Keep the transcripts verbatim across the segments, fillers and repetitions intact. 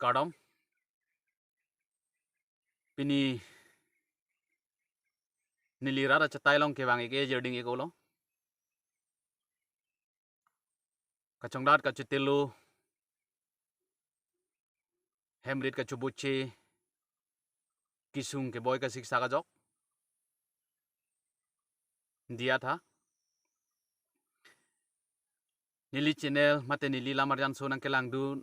Kardom. Pini neli rat achetai along kevang ik-e jirding ik-olo. Kachongdat kachitelo, hemrit kachubuche, kesung keboi kasiksak ajok diya tha. Neli channel mate neli lamarjan so nangkelangdun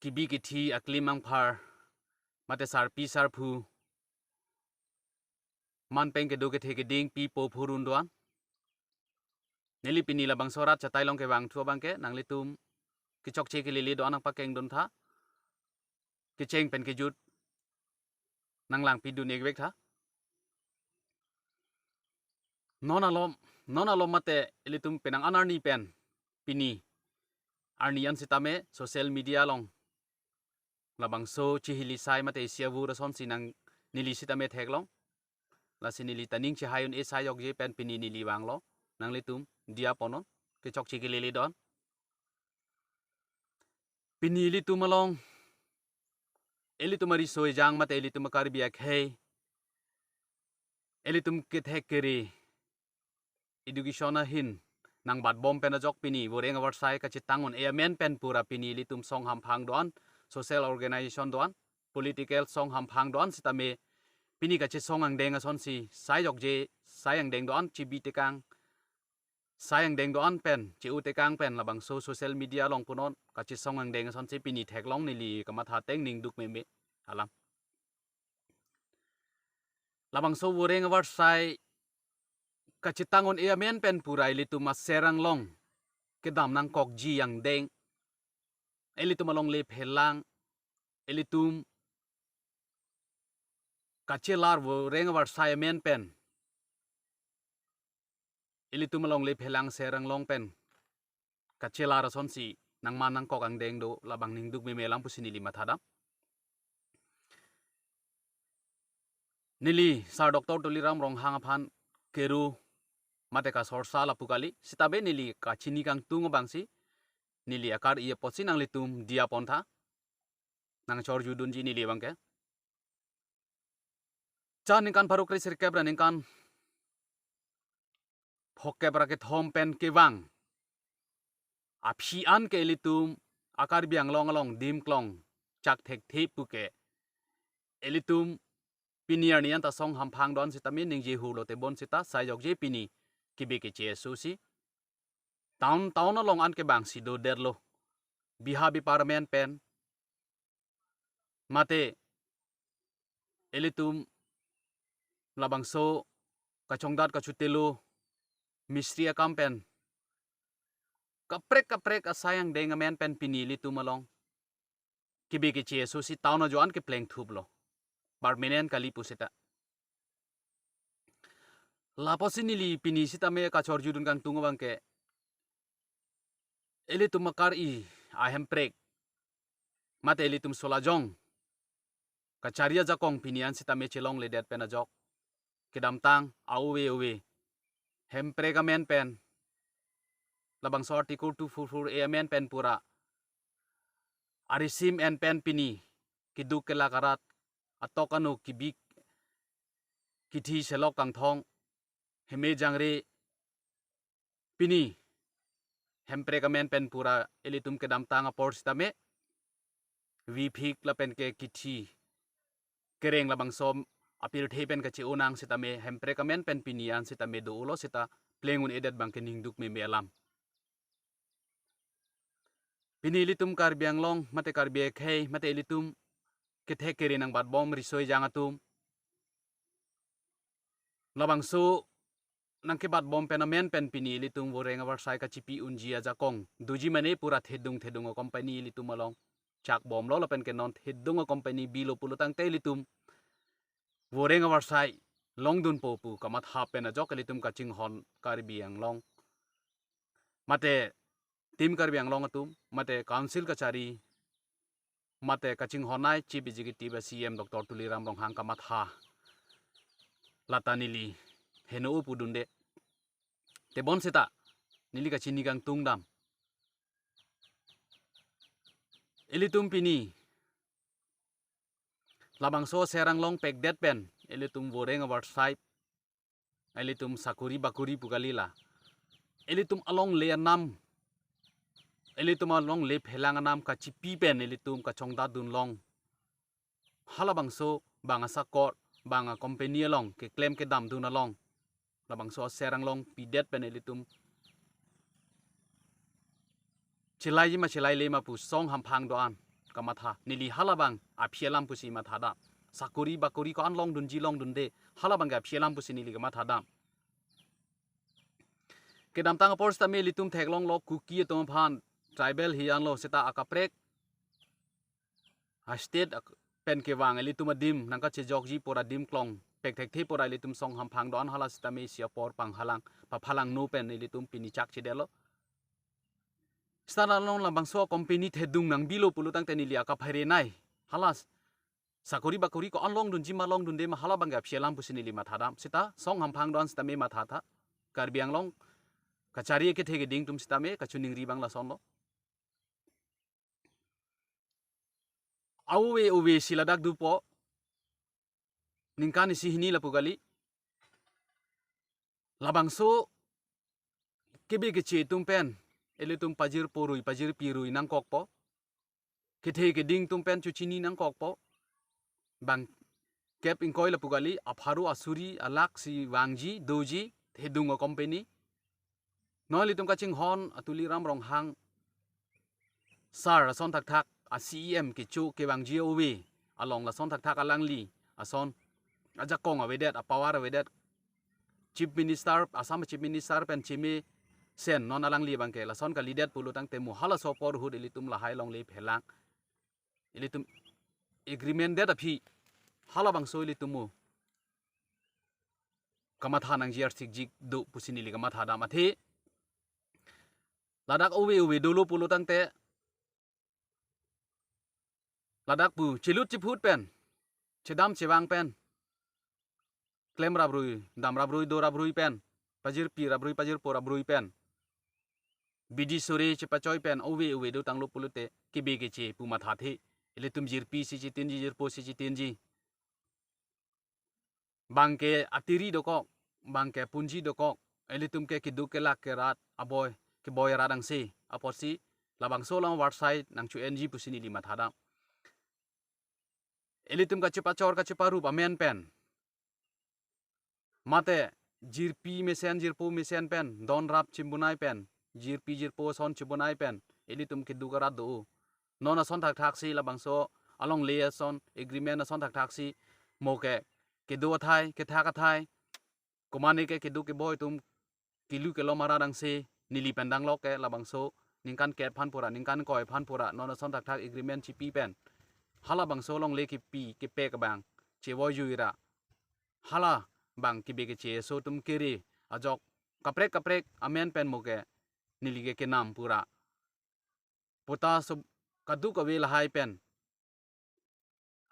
kebi kethi aklim angphar mate sarpi sarpo manpeng kedo kethe keding pipo phurun do-an. Neli pini labangso rat achetai along kevangthu abangke nanglitum kechokche kelele do-an nangpakengdun tha. Kecheng pen kejut nanglangpidun ikvek tha. Non alom, non alom mate ilitum penang an arni pen pini arni an sitame social media along labangso chihili sai mate isi avur asonsi nang neli sitame theklong. Lasi neli ta ning chehai un-e sai jokje pen pini neli vanglo. Nanglitum diya ponnon, kechokche kelele do-an. Pini ilitum along, ilitum ariso ejang mate ilitum a-Karbi akhei, ilitum kethek kere education ahin nangbatbom pen ajok pini voreng avarsai kachitang un-e amen pen pura pini ilitum song hamphang do-an, social organization do-an, political song hamphang do-an sitame pini kachesong angdeng asonsi sai jokje, sai angdeng do-an chibi tekang, sai angdeng do-an pen, che-u tekang pen labangso social media along punon kachesong angdeng asonsi pini theklong, neli kamatha ateng ning duk meme alam. Labangso voreng avarsai kachitang un-e amen pen pura ilitum aser anglong kedam nangkokji angdeng, ilitum alongle phelang, ilitum kachelar voreng avarsai amen pen, ilitum alongle phelang aser anglong pen kachelar asonsi nangman nangkok angdeng do, labang ning duk meme alam pusi neli mathadam. Neli Sir Doctor Tuliram Ronghang aphan keru mate kasorsa lapu kali, sitame neli kachini kangtung abangsi, neli akar-i apotsi nanglitum diya pon tha, nangchorjudunji neli abangke. Cha ningkan pharo kre sirkep ra ningkan phokep ra kethom pen kevang aphi an ke ilitum a-Karbi Anglong along dim klong chak thekthe puke, ilitum pini arni an ta song hamphang do-an sitame ningje hurlo, tebon sita sai jokje pini kebi keche asosi town town along an kebang si dodetlo. Biha bipar amen pen mate ilitum labangso kachongdat kachutelo mistri akam pen kaprek kaprek asai angdeng amen pen pini ilitum along kebi keche asosi town ajo an kepleng thuplo, permanent kali pusita. Lapusi neli pini sitame kachorjudun kangtung abangke, ilitum akar-i ahemprek mate ilitum solajong kachari ajakong pini an sitame chelongledet pen ajok kedamtang a-ove ove hemprek amen pen labangso Article two four four A amen pen pura arisim en pen pini keduk kelak arat, atok ano, kebi kethi selok kangthong, heme jangre, pini hemprek amen pen pura ilitum kedamtang apor sitame viphik lapen ke kethi kereng labangso apirthe pen kache-o nang sitame hemprek amen pen pini an sitame do-olo sita pleng un-edet abangke ning duk meme alam. Pini ilitum Karbi Anglong mate Karbi akhei mate ilitum kethek kere nangbatbom riso ejang atum, labangso nangkebatbom pen amen pen pini ilitum voreng avarsai kachipi unji ajakong doji mane pura thedung thedung a-company ilitum along chakbomlo lapen ke non thedung a-company bilo pulo tangte ilitum voreng avarsai longdunpo pu kamatha pen ajok ilitum kachinghon Karbi Anglong mate Team Karbi Anglong atum mate council kachari mate kachinghonnei Chief Executive a-C E M Doctor Tuliram Ronghang kamatha lata neli heno-o pudunde. Tebon seta neli kachini kangtung dam. Ilitum pini labangso aser anglong pekdet pen ilitum voreng avar side, ilitum sakori bakori pu kali la, ilitum alongle anam, ilitum alongle phelang anam kachipi pen ilitum kachongdat dunlong, halabangso bang asakor, bang acompany along keklem kedam dun along, labangso aser anglong pidet pen ilitum chelaiji ma chelaile ma pu song hamphang do-an kamatha. Neli halabang aphi alam pusi mathadam. Sakori bakori ko-an longdunji longdunde, halabang ke aphi alam pusi neli kamathadam. Kedamtang apor sitame ilitum theklonglo Kuki atum aphan tribal hi-anlo seta akaprek a-state ak-, pen kevang ilitum adim nangkachejokji pur adim klong pekthekthe pura ilitum song hamphang do-an, hala sitame isi apor panghalang paphalangno pen ilitum pini chakchedetlo. Seta la non labangso company thedung nangbilo pulo tangte neli akaphere nai. Hala sakori bakori ko-an longdunji ma longdunde ma, halabang ke aphi alam pusi neli mathadam. Seta song hamphang do-an sitame mathatha. Karbi Anglong kachari kethe keding atum sitame kachiningri abang lasonlo. Ave ave si ladak dopo. Ningkan isi hini lapu kali. Labangso kebe keche atum pen ilitum pajirpo rui, pajirpi rui nangkokpo. Kethe keding atum pen chochini nangkokpo. Bangkep ingkoi lapu kali, apharo asuri alak si vangji doji thedung acompany. Non ilitum kachinghon a Tuliram Ronghang sar ason thakthak a-C E M kecho kevangji ove along lason thakthak alangli ason ajakong avedet, apower avedet, Chief Minister, Assam Chief Minister pen chemesen non alangli abangke lason kalidet pulo tangte mo halaso apor ahut ilitum lahai longle phelang, ilitum agreement det aphi halabangso ilitum mo kamatha nangji arsikjik do pusi neli kamathadam. Athe ladak ave ave dolo pulo tangte ladak pu chelut chephut pen, chedam chevang pen, klem raprui, dam raprui, do raprui pen, pajirpi raprui, pajirpo raprui pen, bidi sore chepachoi pen ave ave dotanglo pulote kebe keche pu mathathe. Ilitum jirpi si chitinji, jirpo si chitinji. Bangke atiri dokok, bangke punji dokok, ilitum ke keduk kelak kerat aboi, keboi rat angse, apotsi labangso along avar side nangcho-enji pusi neli mathadam. Ilitum kachepachor kacheparup amen pen, mate jirpi mesen jirpo mesen pen don rap chimbunai pen, jirpi jirpo ason chimbunai pen ilitum keduk arat do. Non ason thakthak si labangso alongle ason agreement ason thakthak si mo ke kedo athai, kethak athai, komane ke keduk keboi atum kelu kelom arat angse neli pen danglok ke labangso ningkan kep aphan pura, ningkan koi aphan pura non ason thakthak agreement chipi pen halabangso alongle kepi kepek abang chevoi jui ra, halabang kebe keche aso atum kere ajok kaprek kaprek amen pen mo ke neli ke kenam pura puta so kaduk ave lahai pen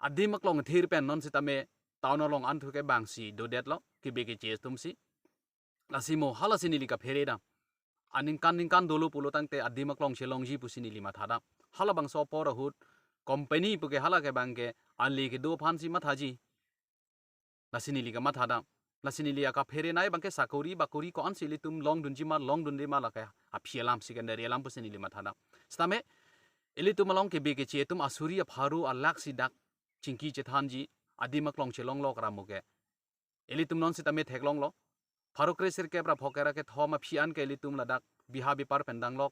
adim aklong thir pen non sitame town along anthu ke bangsi dodetlo kebe keche atum si. Lasi mo halasi neli kaphere dam. Aningkan ningkan dolo pulo tangte adim aklong chelongji pusi neli mathadam. Halabangso apor ahut company pu ke hala ke bangke ale kedo aphan si mathaji. Lasi neli kamathadam. Lasi neli akaphere nai bangke sakori bakori ko-an si ilitum longdunji ma longdunde ma lake aphi alam secondary alam pusi neli mathadam. Sitame ilitum along kebe keche atum asuri apharo alak si dak chingki chethanji, adim aklong chelonglok ra mo ke ilitum non sitame theklonglo. Pharo kre sirkep ra phokera kethom aphi an ke ilitum ladak biha bipar pen danglok,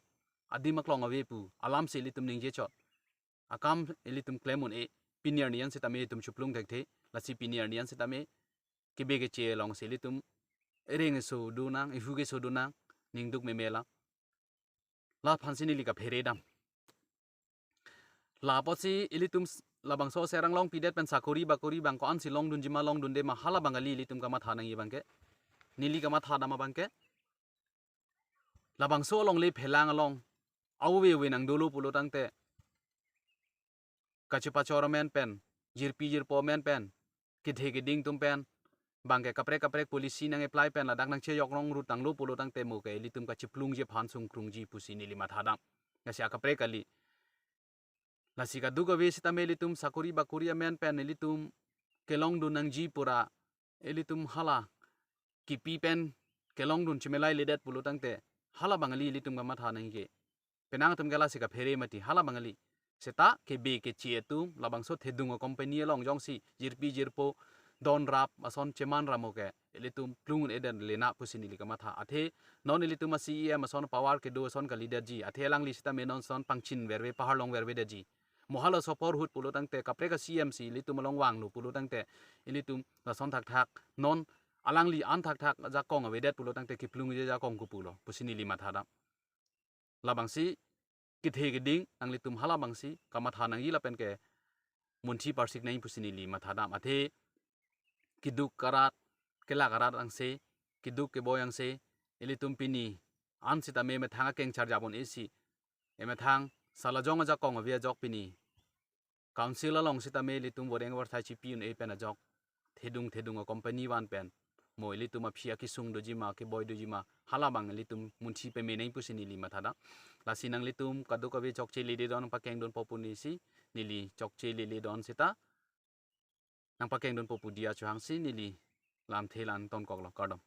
adim aklong ave pu alam si ilitum ningje chot. Akam ilitum klem un-e, pini arni an sitame itum chuplung thekthe, lasi pini arni an sitame kebe keche along si ilitum ereng eso donang, ihu keso donang, ningduk meme la. La aphan si neli kaphere dam. La apotsi ilitum s-, labangso aser anglong pidet pen sakori bakori bang ko-an si longdunji ma longdunde ma halabang kali ilitum kamatha nangji bangke. Neli kamathadam abangke labangso alongle phelang along ave ave nang dolo pulo tangte kachepachor amen pen, jirpi jirpo amen pen, kethe keding atum pen, bangke kaprek kaprek policy nang apply pen ladak nangchejok rong rut tanglo pulo tangte mo ke ilitum kachiplungji aphan sungkrungji pusi neli mathadam. Lasi akaprek kali. Lasi kadokave sitame ilitum sakori bakori amen pen ilitum kelongdun nangji pura, ilitum hala kipi pen kelongdun chemelai ledet pulo tangte, hala bang kali ilitum kamatha nangji ke. Penang atum ke lasi kaphere mati, hala bang kali. Seta kebe keche atum labangso thedung a-company along jongsi jirpi jirpo don rap ason cheman ramo ke, ilitum plung un-edet lena pusi neli kamatha. Athe non ilitum a-C E M ason power kedo ason kalidetji. Athe alangli sitame non ason pangchin verve, pahar long vervedetji. Mo hala sopor ahut pulo tangte, kaprek a-C E M si ilitum along vanglo pulo tangte, ilitum lason thakthak non alangli an thakthak ajakong avedet pulo tangte, kiplungji ajakong kopulo pusi neli mathadam. Labangsi kethe keding nanglitum hala bangsi kamatha nangji lapen ke munthi parsik nangji pusi neli mathadam. Athe keduk karat, kelak arat angse, keduk keboi angse, ilitum pini an sitame methang akeng charjabon isi, emethang salajong ajakong ave ajok pini council along sitame ilitum voreng vorthai chipi un-e pen ajok thedung thedung a-company van pen, mo ilitum aphi akesung doji ma, keboi doji ma, hala bang ilitum munthi peme nangji pusi neli mathadam. Lasi nanglitum kadokave chokche lele don pakengdunpo pu neli si, neli chokche lele don seta nangpakengdunpo pu diya chohangsi neli lamthe la-an tonkoklo, kardom.